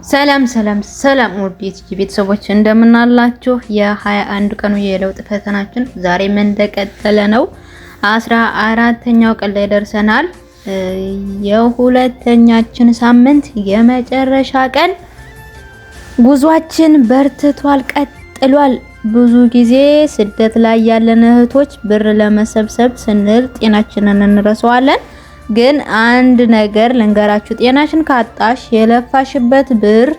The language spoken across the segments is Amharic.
ሰላም ሰላም ሰላም ውድ ቤተሰቦች እንደምናላችሁ። የ21 ቀኑ የለውጥ ፈተናችን ዛሬም እንደቀጠለ ነው። 14ኛው ቀን ላይ ደርሰናል። የሁለተኛችን ሳምንት የመጨረሻ ቀን ጉዟችን በርትቷል፣ ቀጥሏል። ብዙ ጊዜ ስደት ላይ ያለን እህቶች ብር ለመሰብሰብ ስንል ጤናችንን እንረሳዋለን። ግን አንድ ነገር ልንገራችሁ፣ ጤናሽን ካጣሽ የለፋሽበት ብር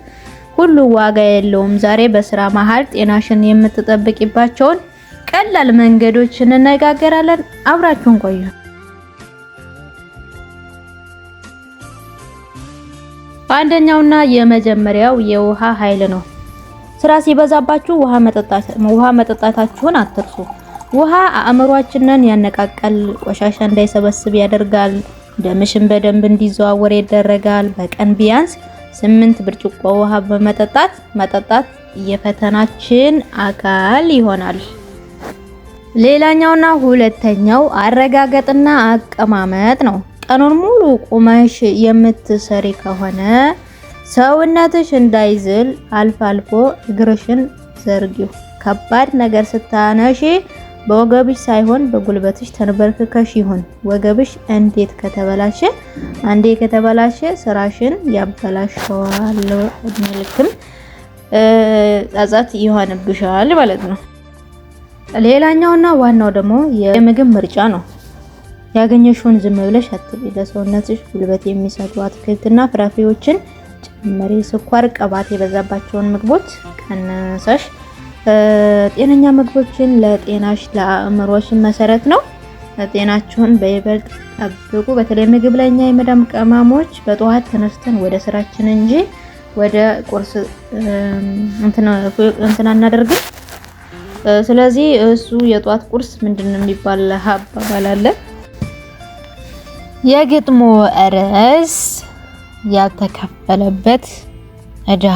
ሁሉ ዋጋ የለውም። ዛሬ በስራ መሀል ጤናሽን የምትጠብቂባቸውን ቀላል መንገዶች እንነጋገራለን። አብራችሁን ቆዩ። አንደኛውና የመጀመሪያው የውሃ ኃይል ነው። ስራ ሲበዛባችሁ ውሃ መጠጣታችሁን አትርሱ። ውሃ አእምሯችንን ያነቃቃል፣ ቆሻሻ እንዳይሰበስብ ያደርጋል፣ ደምሽን በደንብ እንዲዘዋወር ይደረጋል። በቀን ቢያንስ 8 ብርጭቆ ውሃ በመጠጣት መጠጣት የፈተናችን አካል ይሆናል። ሌላኛውና ሁለተኛው አረጋገጥና አቀማመጥ ነው። ቀኑን ሙሉ ቁመሽ የምትሰሪ ከሆነ ሰውነትሽ እንዳይዝል አልፎ አልፎ እግርሽን ዘርጊው። ከባድ ነገር ስታነሺ በወገብሽ ሳይሆን በጉልበትሽ ተንበርክከሽ ይሁን። ወገብሽ እንዴት ከተበላሸ አንዴ ከተበላሸ ስራሽን ያበላሸዋል፣ እድሜ ልክም ጸጸት ይሆንብሻል ማለት ነው። ሌላኛውና ዋናው ደግሞ የምግብ ምርጫ ነው። ያገኘሽውን ዝም ብለሽ አትብይ። ለሰውነትሽ ጉልበት የሚሰጡ አትክልትና ፍራፍሬዎችን ጨምሪ። ስኳር፣ ቅባት የበዛባቸውን ምግቦች ቀንሰሽ ጤነኛ ምግቦችን ለጤናሽ ለአእምሮሽ መሰረት ነው። ጤናችሁን በይበልጥ ጠብቁ። በተለይ ምግብ ላይ እኛ የመዳም ቅመሞች በጠዋት ተነስተን ወደ ስራችን እንጂ ወደ ቁርስ እንትን አናደርግም። ስለዚህ እሱ የጧት ቁርስ ምንድነው የሚባል አባባል አለ። የግጥሙ ርዕስ ያልተከፈለበት ዕዳ።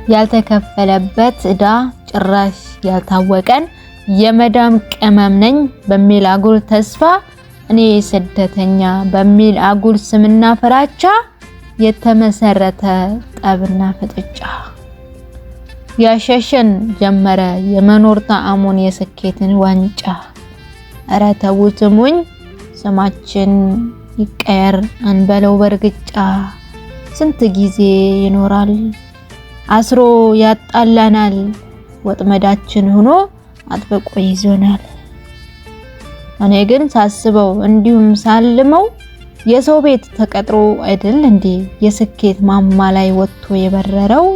ያልተከፈለበት ዕዳ ጭራሽ ያልታወቀን የመዳም ቅመም ነኝ በሚል አጉል ተስፋ እኔ ስደተኛ በሚል አጉል ስምና ፍራቻ የተመሰረተ ጠብና ፍጥጫ ያሸሸን ጀመረ የመኖር ጣዕሙን የስኬትን ዋንጫ። እረ ተው ስሙኝ ስማችን ይቀየር አንበለው በርግጫ። ስንት ጊዜ ይኖራል አስሮ ያጣላናል ወጥመዳችን ሆኖ አጥብቆ ይዞናል። እኔ ግን ሳስበው እንዲሁም ሳልመው የሰው ቤት ተቀጥሮ አይደል እንዴ የስኬት ማማ ላይ ወጥቶ የበረረው?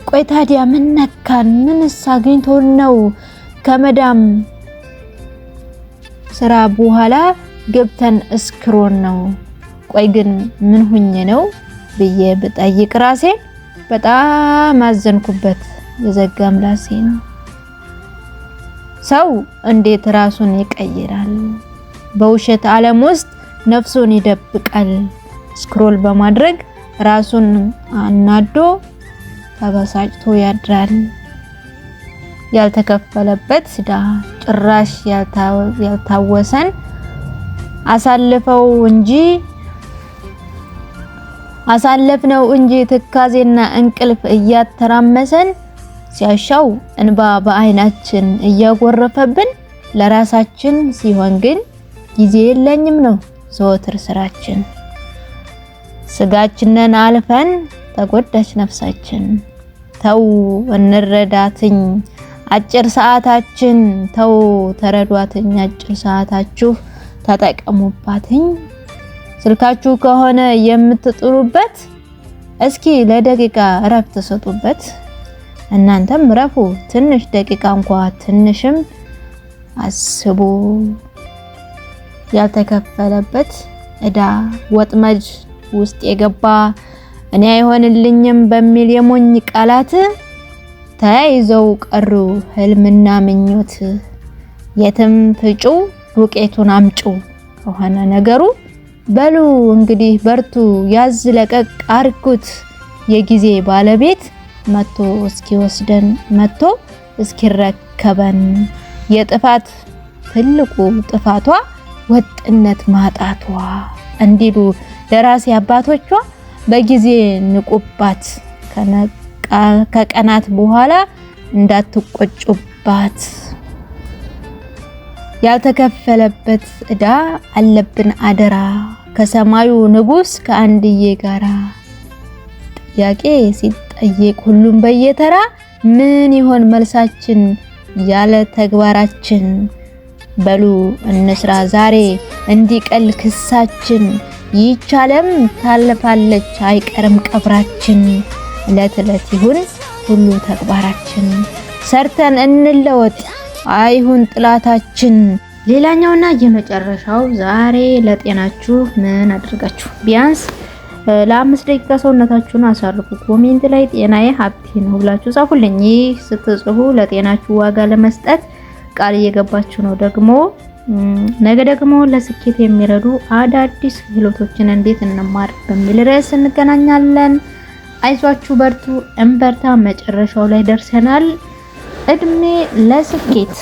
ቆይ ታዲያ ምን ነካን? ምንስ አግኝቶን ነው ከመዳም ስራ በኋላ ገብተን እስክሮን ነው? ቆይ ግን ምን ሁኜ ነው ብዬ ብጠይቅ ራሴን በጣም አዘንኩበት የዘጋ ምላሴን። ሰው እንዴት ራሱን ይቀይራል? በውሸት ዓለም ውስጥ ነፍሱን ይደብቃል። Scroll በማድረግ ራሱን አናዶ ተበሳጭቶ ያድራል። ያልተከፈለበት ዕዳ ጭራሽ ያልታወሰን አሳልፈው እንጂ አሳለፍነው እንጂ ትካዜና እንቅልፍ እያተራመሰን ሲያሻው እንባ በአይናችን እያጎረፈብን ለራሳችን ሲሆን ግን ጊዜ የለኝም ነው ዘወትር ስራችን። ስጋችንን አልፈን ተጎዳች ነፍሳችን። ተው እንረዳትኝ አጭር ሰዓታችን፣ ተው ተረዷትኝ አጭር ሰዓታችሁ ተጠቀሙባትኝ። ስልካችሁ ከሆነ የምትጥሩበት እስኪ ለደቂቃ እረፍት ስጡበት። እናንተም ረፉ፣ ትንሽ ደቂቃ እንኳ ትንሽም አስቡ። ያልተከፈለበት ዕዳ ወጥመድ ውስጥ የገባ እኔ አይሆንልኝም በሚል የሞኝ ቃላት ተያይዘው ቀሩ ህልምና ምኞት። የትም ፍጩ ዱቄቱን አምጩ ከሆነ ነገሩ በሉ እንግዲህ በርቱ፣ ያዝ ለቀቅ አርጉት። የጊዜ ባለቤት መጥቶ እስኪወስደን መጥቶ እስኪረከበን። የጥፋት ትልቁ ጥፋቷ ወጥነት ማጣቷ እንዲሉ ደራሲ አባቶቿ በጊዜ ንቁባት፣ ከቀናት በኋላ እንዳትቆጩባት። ያልተከፈለበት እዳ አለብን አደራ ከሰማዩ ንጉስ ከአንድዬ ጋራ። ጥያቄ ሲጠየቅ ሁሉም በየተራ ምን ይሆን መልሳችን ያለ ተግባራችን? በሉ እንስራ ዛሬ እንዲቀል ክሳችን። ይህች ዓለም ታልፋለች አይቀርም ቀብራችን። እለት እለት ይሁን ሁሉ ተግባራችን፣ ሰርተን እንለወጥ አይሁን ጥላታችን። ሌላኛውና የመጨረሻው ዛሬ ለጤናችሁ ምን አድርጋችሁ? ቢያንስ ለ5 ደቂቃ ሰውነታችሁን አሳርፉ። Comment ላይ ጤናዬ ሀብቴ ነው ብላችሁ ጻፉልኝ። ይህ ስትጽፉ ለጤናችሁ ዋጋ ለመስጠት ቃል እየገባችሁ ነው። ደግሞ ነገ ደግሞ ለስኬት የሚረዱ አዳዲስ ክህሎቶችን እንዴት እንማር በሚል ርዕስ እንገናኛለን። አይዟችሁ፣ በርቱ፣ እንበርታ። መጨረሻው ላይ ደርሰናል። እድሜ ለስኬት።